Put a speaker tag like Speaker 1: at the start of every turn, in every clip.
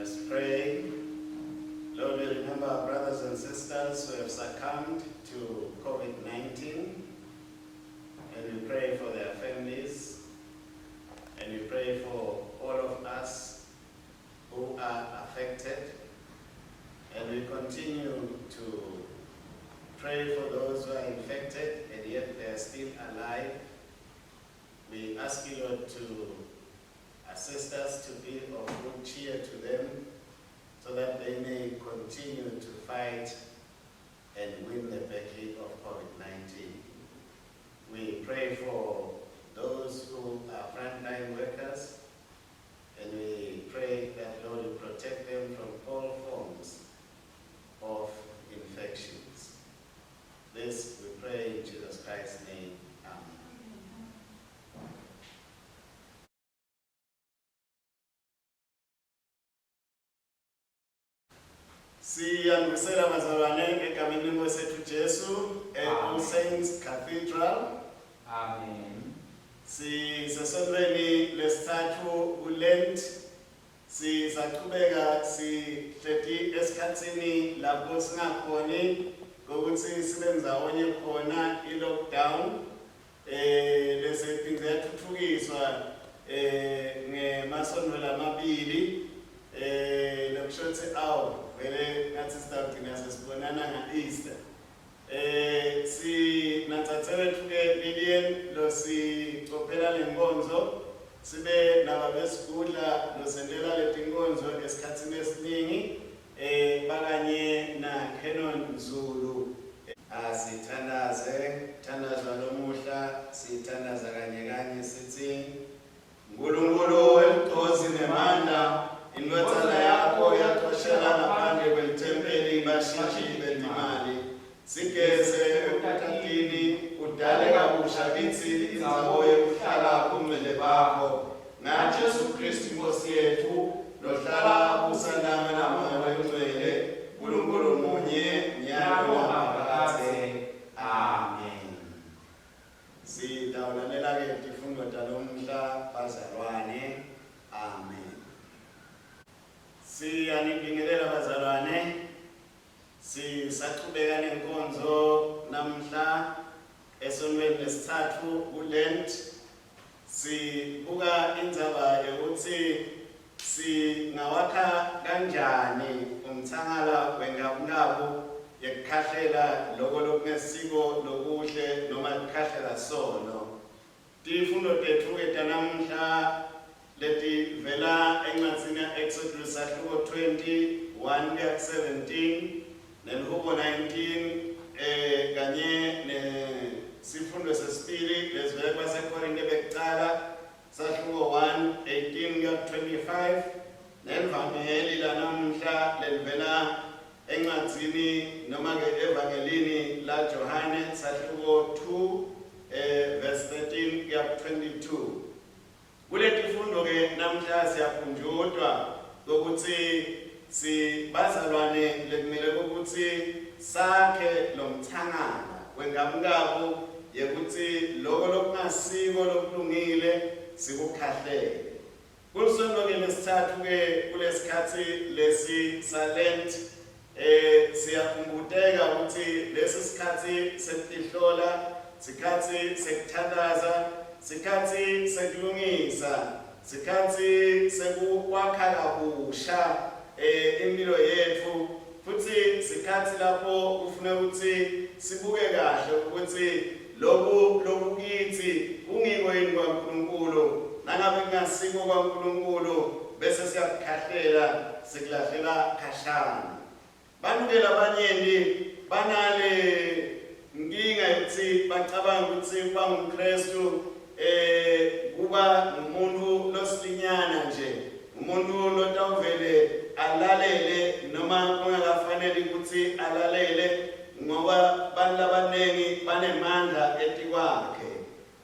Speaker 1: Let us pray. Lord, we remember our brothers and sisters who have succumbed to COVID-19, and we pray for their families, and we pray for all of us who are affected, and we continue to pray for those who are infected and yet they are still alive. We ask you, Lord, to assist us to be of good cheer to them so that they may continue to fight and win the battle of COVID-19. We pray for those who are frontline workers, and we pray that, Lord, you protect them from all forms of infections. This we pray in Jesus Christ's name. Amen. Siyanibusela bazalwane egameni lenkosi yethu Jesu e-All Saints Cathedral.
Speaker 2: Amen.
Speaker 1: Sisesontweni lesithathu kuLent. Sisachubeka sihleti esikhatsini lapho singakhoni ukuthi sibe ndzawonye khona i-lockdown eh lese iphindze yathuthukiswa eh ngemasontfo lamabili eh lokusho ukuthi awu vele ngathi sitawugcina sesibonana nga-Easter. Eh sinatsatse wethu ke Lilian losicophela lenkonzo sibe nababesigudla losentela letinkonzo esikhatsini esiningi eh bakanye na Canon Zulu. Asithandaze, thandazo lomuhla sithandaza kanye kanye sithi Nkulunkulu welugcozi nemandla, indvodzana yakho yaxoshela ngaphandle kwelithempeli bashintshi betimali. Sigeze ekutatini, udale kabusha kitsi indzawo yekuhlala bungcwele bakho. NgaJesu Kristu Inkosi yethu, lohlala abusa nawe naMoya loyiNgcwele, Nkulunkulu munye, nyalo naphakadze. Amen. Sitawulalela ke tifundo talomhla bazalwane. Amen. Siyanibingelela bazalwane. Sisachubeka nenkonzo namhla esontweni lesithathu kuLent. Sibuka indzaba yokuthi singawakha kanjani umthangala wenkabukabu yekukhahlela loko lokungesiko lokuhle noma kukhahlela sono. Tifundo tetfu-ke tanamuhla letivela encwadzini ya-Exodus sahluko 20, 1 kuya ku-17 nelihubo 19 eh kanye nesifundo sesibili lesivela kwaseKorinte bekucala sahluko 1 18 kuya ku-25 nelivangeli lanamuhla lelivela encwadzini noma ke evangelini la Johane sahluko 2 eh verse 13 kuya ku-22. Kuletifundo ke namhla siyakhunjutwa ukuthi sibazalwane lekumele ukuthi sakhe lomthangala wenkabukabu yekuthi loko lokungasiko lokulungile sikukhahlele. Kulisonto ke lesithathu ke kulesikhathi lesi saLent eh siyakhumbuteka ukuthi lesi sikhathi sekutihlola, sikhathi sekuthandaza, sikhathi sekulungisa, sikhathi sekukwakha kabusha eh impilo yethu, futhi sikhathi lapho kufuna ukuthi sibuke kahle ukuthi loku lokukithi kungiko yini kwaNkulunkulu. Nangabe kungasiko kwaNkulunkulu bese siyakukhahlela sikulahlela khashana. Bantu-ke labanyenti banale nkinga yokuthi bacabanga ukuthi ukuba ngumKristu eh kuba ngumuntu losilinyana nje, umuntu lotawuvele alalele noma kungakafaneli ukuthi alalele, ngoba bantu labaningi banemandla etikwakhe.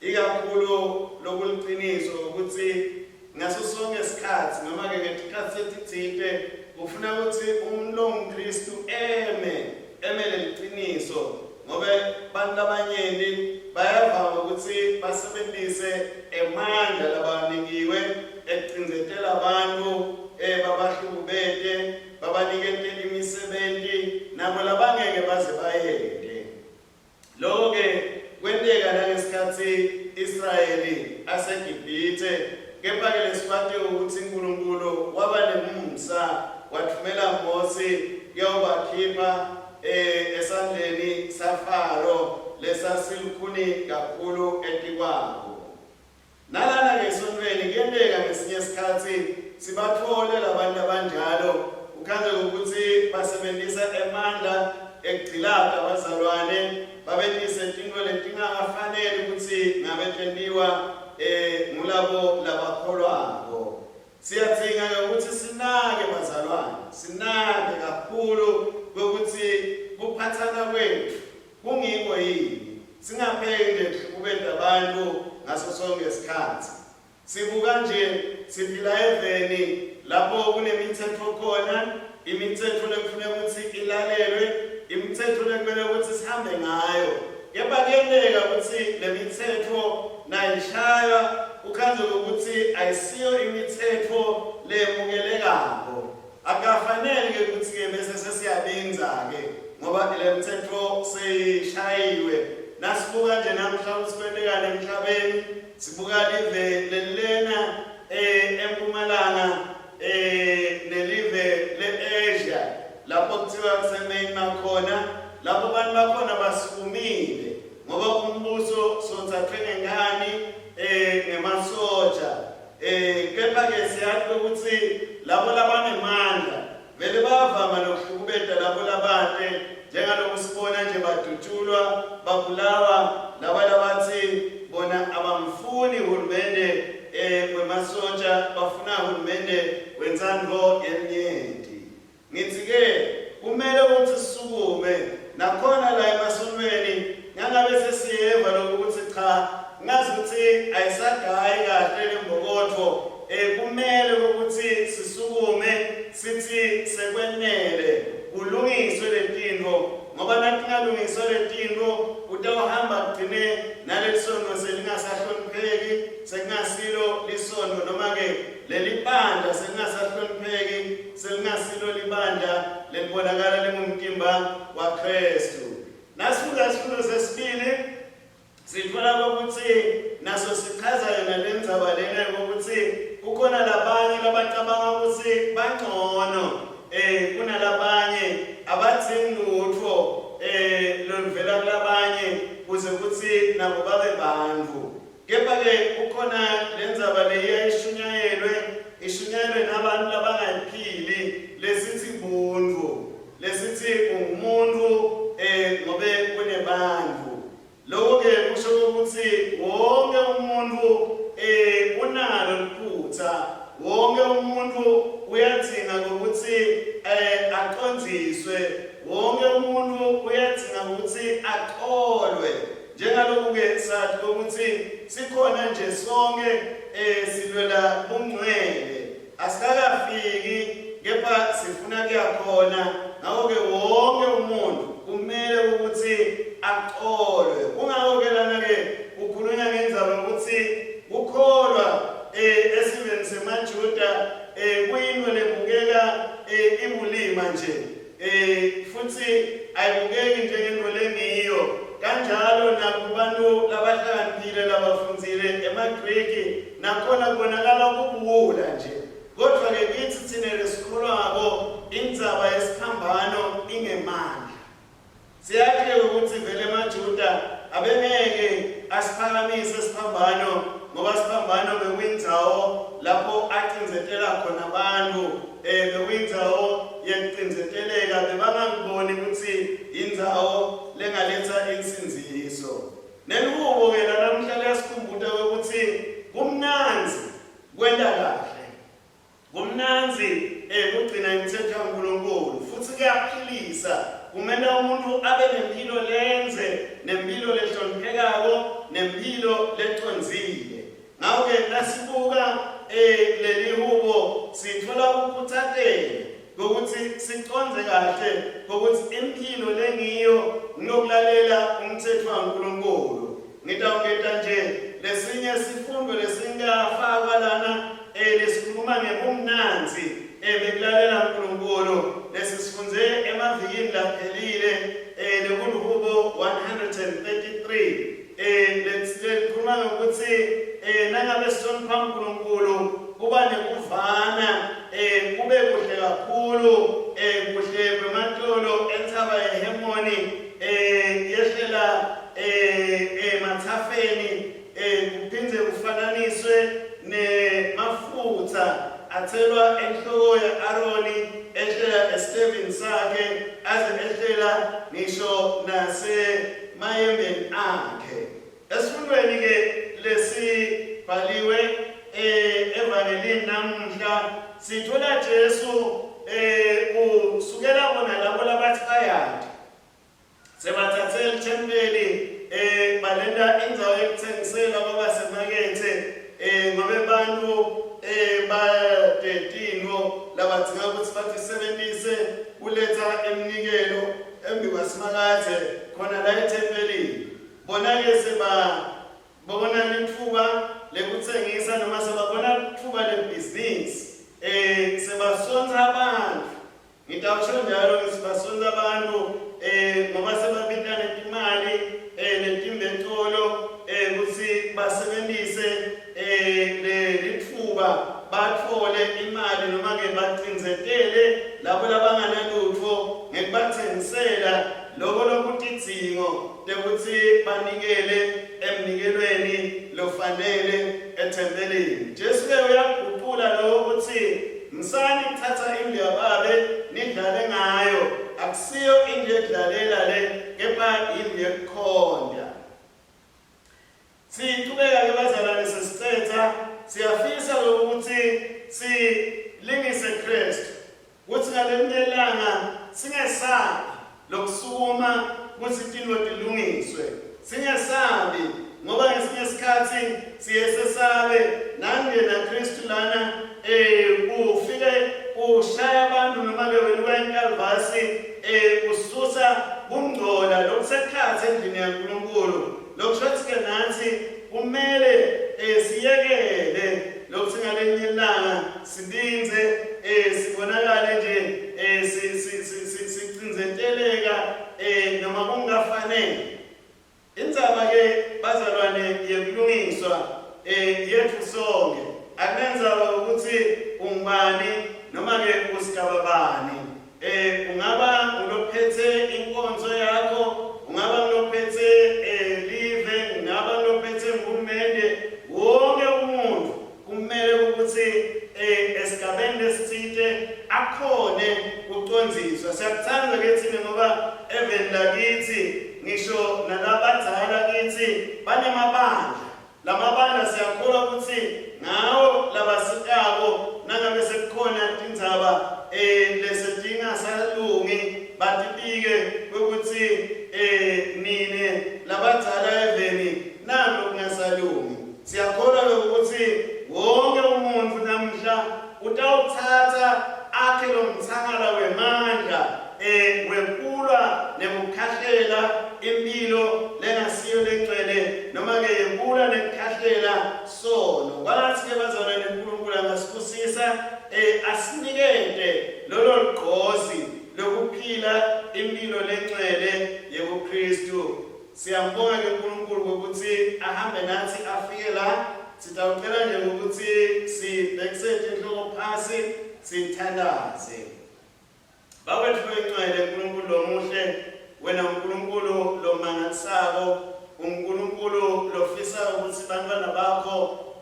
Speaker 1: Ikakhulu lokuliciniso ukuthi ngaso sonke isikhathi noma ke ngetikhathi letitsite kufuna ukuthi umuntu longumKristu eme emele liciniso, ngobe bantu labanyenti bayavama ukuthi basebentise emandla labanikiwe ekucindzetela abantu eh babahlukubete. umusa watfumela Mosi kuyawubakhipha eh, esandleni saFaro lesasilukhuni kakhulu etikwabo. Nalana-ke esontfweni kuyenteka ngesinye isikhatsi sibatfole labantu abanjalo ukhandze ukuthi basebenzisa emandla ekugcilata abazalwane babentise tintfo letingakafaneli kutsi ngabe tentiwa eh ngulabo labakholwako. Siyadzinga-ke ukuthi sinake bazalwane, sinake kakhulu kwekutsi kuphatsana kwetfu Kungiko yini singapheki nje kuhlukubeta bantfu ngaso sonkhe sikhatsi? Sibuka nje siphila eveni lapho kunemitsetfo khona, imitsetfo lekufuneka kutsi ilalelwe, imitsetfo lekumele kutsi sihambe ngayo. Kepha kuyenteka kutsi lemitsetfo nayishaywa kukhandze kutsi ayisiyo imitsetfo lemukelekako. Akukafaneli ke kutsi ke bese sesiyabindza ke ngoba le mtsetfo seyishayiwe. Nasibuka nje namhla kutsi kwentekani emhlabeni, sibuka live lelilena eh, eMpumalanga eh, nelive le-Asia lapho kuthiwa kuseMyanmar khona lapho abantu bakhona basukumile ngoba umbuso sothathwe ngenkani eh, ngemasoja Eh kepha ke siyati ukuthi labo labanemandla vele bayavama nokuhlukubeta labo labate njengaloku sibona nje badutshulwa babulawa laba labathi bona abamfuni hulumende eh wemasotsha bafuna hulumende wentsandvo yelinyenti. Ngithi-ke kumele ukuthi sisukume nakhona la emasontweni ngangabe sesiyeva lokhu ukuthi cha ngazi ukuthi ayisagayi kahle lembokotho eh kumele ukuthi sisukume sithi sekwenele kulungiswe letinto ngoba natingalungiswa letinto utawuhamba kugcine nalelisondo selingasahlonipheki sekungasilo lisondo noma-ke Leli bandla selingasahlonipheki, selingasilo libandla lelibonakala lingumtimba waKristu. Nasifunda isifundo sesibili sithola ukuthi naso sichaza yona le ndzaba lena yokuthi kukhona labanye labacabanga ukuthi bangcono eh kunalabanye abadzingi lutfo eh loluvela kulabanye kuze kutsi nabo babe bantfu. Kepha-ke kukhona lendzaba leyiya ishunyayelwe, ishunyayelwe nabantu labangayiphili lesithi buntfu, lesithi ungumuntfu eh ngobe kunebantfu. Lokho-ke kusho ukuthi wonke umuntu eh unalo liphutha, wonke umuntu uyadzinga ukuthi eh acondziswe, wonke umuntu uyadzinga ukuthi acolwe. Njengaloku-ke sathi ukuthi sikhona nje sonke eh silwela bungcwele asikakafiki kepha sifuna kuya khona ngakho-ke wonke umuntu kumele ukuthi acolwe kungako-ke lana-ke kukhulunywa ngendzaba yokuthi kukholwa eh esiveni semaJuda eh kuyinto lebukeka eh ibulima nje Eh futsi ayibukeki njengentfo lengiyo. Kanjalo nakubantu labahlakaniphile labafundzile emaGriki nakhona kubonakala kubuwula nje. Kodvwa-ke kitsi tsine lesikholwako indzaba yesiphambano ingemandla. Siyati-ke ukuthi vele emaJuda abengeke asiphakamise siphambano ngoba siphambano bekuyindzawo lapho acindzetela khona abantu eh bekuyindzawo yekucindzeteleka bebangakuboni ukuthi indzawo lengaletsa insindziso. Nelihubo ke lanamuhla liyasikhumbuta ukuthi kumnandzi kwenta kahle. Kumnandzi eh kugcina imithetho yaNkulunkulu futsi kuyaphilisa kumenta umuntu abe nempilo lendze nempilo lehloniphekako nempilo lecondzile. Ngako-ke nasibuka eh leli hubo sitfola kukhutsateka kokuthi sicondze kahle kokuthi impilo lengiyo ngiyokulalela umthetho waNkulunkulu. Ngitawungeta nje lesinye sifundo lesingafakwa lana eh lesikhuluma ngebumnandzi eh bekulalela uNkulunkulu lesisifunze emavikini laphelile eh lekuluhubo 133 eh lelikhuluma ngokuthi eh nangabe sihlonipha uNkulunkulu kuba nekuvana eh kube kuhle. kakhulu eh kuhle kwematolo entsaba yeHemoni eh yehlela eh emathafeni eh kuphinde kufananiswe nemafutha athelwa enhloko ya-Aroni ehlela esitevini sakhe aze ehlela ngisho nasemayembeni akhe. Esifundweni ke lesibhaliwe eh evangelini namuhla sithola Jesu eh usukela bona labo labathi bayadi sebathathe lithempeli eh balenta indzawo yekuthengisela kwaba semakethe eh ngobe bantu eh badetingo labadzinga ukuthi batisebentise kuletha iminikelo embikwasimakadze khona la ethempelini. Bona-ke sebabona litfuba lekutsengisa noma sebabona litfuba lebhizinisi eh sebasontsa abantu ngitawusho njalo ngithi basontsa abantu eh ngoba sebabita netimali eh netimbecolo eh kutsi basebentise eh lelitfuba batfole imali noma ke bacindzetele labo labanganalutfo ngekubathengisela loko lokutidzingo tekutsi banikele emnikelweni lofanele ethempelini. Jesu-ke uyakugucula loko kutsi msani kuthatha indlu yababe nidlale ngayo, akusiyo indlu yekudlalela le kepha indlu yekukhonta. Sichubeka-ke bazalwane sesicetha, siyafisa ukuthi silingise Kristu kutsi ngalelinye lilanga singesabi lokusukuma kutsi tintfo tilungiswe, singesabi ngoba ngesinye sikhatsi siye sesabe nangena Kristu lana eh ufike ushaya abantu noma ke weluka inkalvasi eh ususa kungcola lokusekhatsi endlini yaNkulunkulu. Lokusho ukuthi-ke nathi kumele um siyekele lokuthi ngalinye ilanga sibinze um sibonakale nje um sicindzeteleka um noma kungafanele. Indzaba-ke bazalwane yekulungiswa um yethu sonke akunandzaba ukuthi ungubani noma-ke usigaba bani. Eh ungaba ngulophethe inkonzo yakho, ungaba ngulophethe eh live, ungaba ngulophethe uhulumende, wonke umuntu kumele ukuthi eh esigabeni lesithite akhone kucondziswa. Siyakuthanda ke thina ngoba eveni lakithi ngisho nalabadzala kithi banemabandla. Lamabandla siyakholwa kutsi ngawo labasitako nangabe sekukhona tindzaba eh lesetingasalungi batibike kwekutsi eh nine labadzala eveni naku lokungasalungi. Siyakholwa ke ukuthi wonke umuntfu namuhla utawutsatsa akhe lomtsangala wemandla eh wekulwa nekukhahlela impilo lengasiyo lengcwele noma ke yekulwa nekukhahlela sono. Kwangatsi ke bazalwane uNkulunkulu angasibusisa eh asinikete lolo lugqozi lokuphila impilo lengcwele yebuKristu. Siyambonga ke uNkulunkulu ngokuthi ahambe nathi afike la. Sitawucela nje ukuthi sibhekise tinhloko phasi sithandaze. Bakwethu loyingcwele Nkulunkulu lomuhle, wena uNkulunkulu lomangalisako, uNkulunkulu lofisa ukuthi bantwana bakho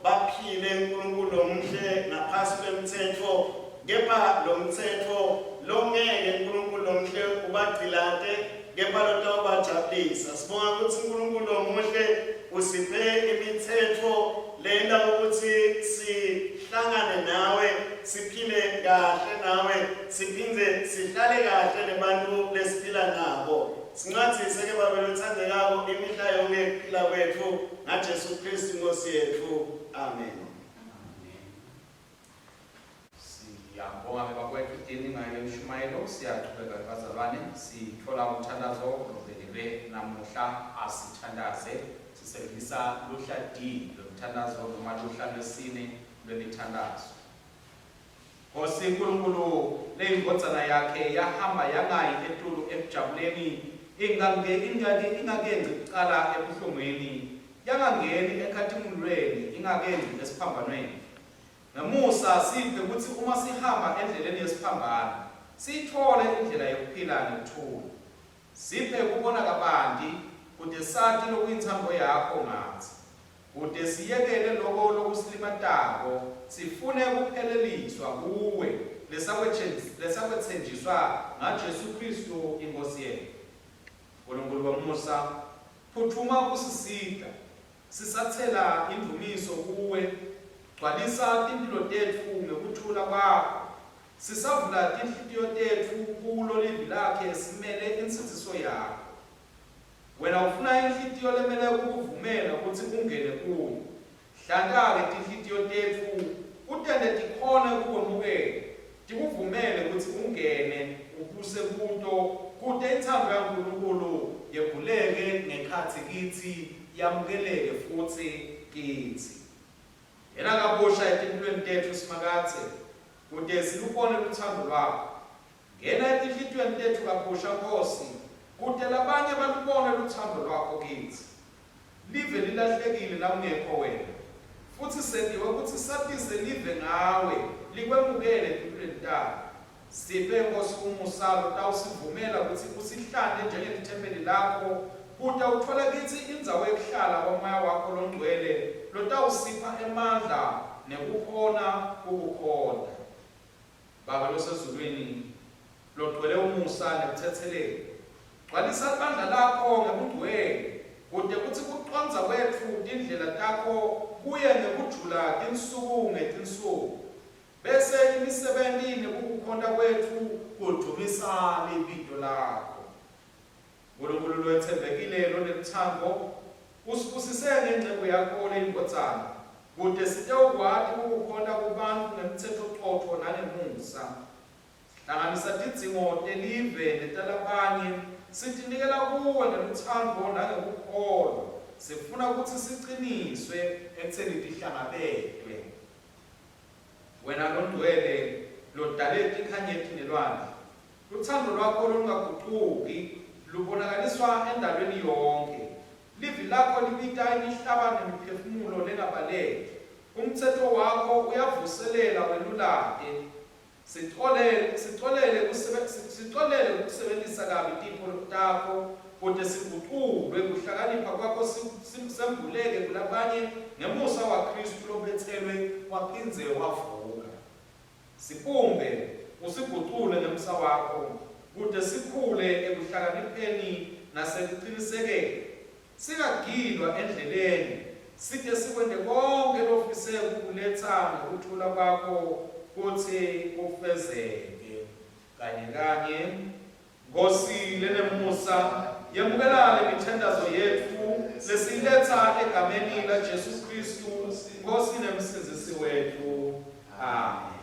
Speaker 1: baphile Nkulunkulu lomuhle ngaphasi kwemtsetfo, kepha lo mtsetfo longeke Nkulunkulu lomuhle ubagcilate kepha lotawubajabulisa. Sibonga ukuthi uNkulunkulu lomuhle usiphe imithetho lena ukuthi sihlangane nawe, siphile kahle nawe, siphinde sihlale kahle nebantu lesiphila nabo. Sincwadzise ke Babe lothandekako imihla yonke yekuphila kwetfu ngaJesu Kristu Nkosi yetfu. Amen.
Speaker 2: Siyabonga ke bakwethu Dini ngayo le mshumayelo. Siyaqhubeka bazalwane, sithola umthandazo lovelelwe namuhla. Asithandaze sisebenzisa luhla D lomthandazo noma luhla lwesine lwemithandazo. Nkosi Nkulunkulu, leyindvodzana yakhe yahamba yangayi etulu ekujabuleni, ingange ingake ingakengci kucala ebuhlungwini, yangangeni enkhatimulweni ingakengci esiphambanweni. Ngemusa siphe kutsi uma sihamba endleleni yesiphambano, siyitfole indlela yekuphila nekuthula. Siphe kubona kabanti kute sati lokuyintsandvo yakho ngatsi, kute siyekele loko lokusilimatako sifune kupheleliswa kuwe lesakwetsenjiswa ngaJesu Khristu iNkhosi yetfu. Nkulunkulu wemusa, phutfuma kusisita. Sisatsela indvumiso kuwe, gcwalisa timphilo tetfu ngekuthula kwakho. Sisavula tinhlitiyo tetfu kulo Livi lakhe simele insindziso yakho. Wena ufuna inhlitiyo lemele kukuvumela kutsi ungene kuyo. Hlanta-ke tinhlitiyo tetfu utente tikhone kukwemukela, tikuvumele kutsi ungene ubuse kuto kute intsandvo yaNkulunkulu yembuleke ngekhatsi kitsi yamukeleke futsi kitsi. Ngena kabusha etimphilweni tetfu, Simakadze, kute silubone lutsandvo lwakho. Ngena etinhlitiyweni tetfu kabusha, Nkhosi, kute labanye balubone lutsandvo lwakho kitsi. Live lilahlekile nawungekho wena, futsi sentiwe kutsi satise live ngawe, likwemukele etimphilweni talo. Siphe, Nkhosi, umusa lotawusivumela kutsi usihlante njengelithempeli lakho, kute utfole kitsi indzawo yekuhlala kwaMoya wakho loNgcwele lotawusipha emandla nekukhona kukukhonta. Babe loseZulwini, logcwele umusa nekutsetselela, gcwalisa libandla lakho ngebungcwele, kute kutsi kucondza kwetfu tindlela takho kuye ngekujula tinsuku ngetinsuku, bese imisebenti nekukukhonta kwetfu kudvumisa libito lakho. Nkulunkulu lowetsembekile lonelutsandvo, usibusise ngenceku yakho leyiNdvodzana, kute sitewukwati kukukhonta kubantfu ngemtsetfocotfo nangemusa. Sihlanganisa tidzingo telive netalabanye, sitinikela kuwe ngelutsandvo nangekukholwa, sifuna kutsi siciniswe ekutseni tihlangabetwe. Wena loNgcwele, lodale tinkhanyeti nelwandle, Lutsandvo lwakho lolungagucuki lubonakaliswa endalweni yonkhe. Livi lakho libita imihlaba nemiphefumulo lengabaleki. Umtsetfo wakho uyavuselela welulake. Sicolele, sicolele, sicolele kukusebentisa kabi tipho takho kute siguculwe kuhlakanipha kwakho sembuleke kulabanye ngemusa waKhristu lobetselwe waphindze wavuka. Sibumbe, usigucule ngemsa wakho, kute sikhule ekuhlakanipheni nasekucinisekeni, singagilwa endleleni, site sikwente konkhe lofise kukuletsa ngekuthula kwakho kutsi kufezeke. Kanyekanye. Nkhosi lenemusa, yemukela lemithandazo yetfu lesiyiletsa egameni laJesu Khristu, Nkhosi neMsindzisi wetfu. Amen.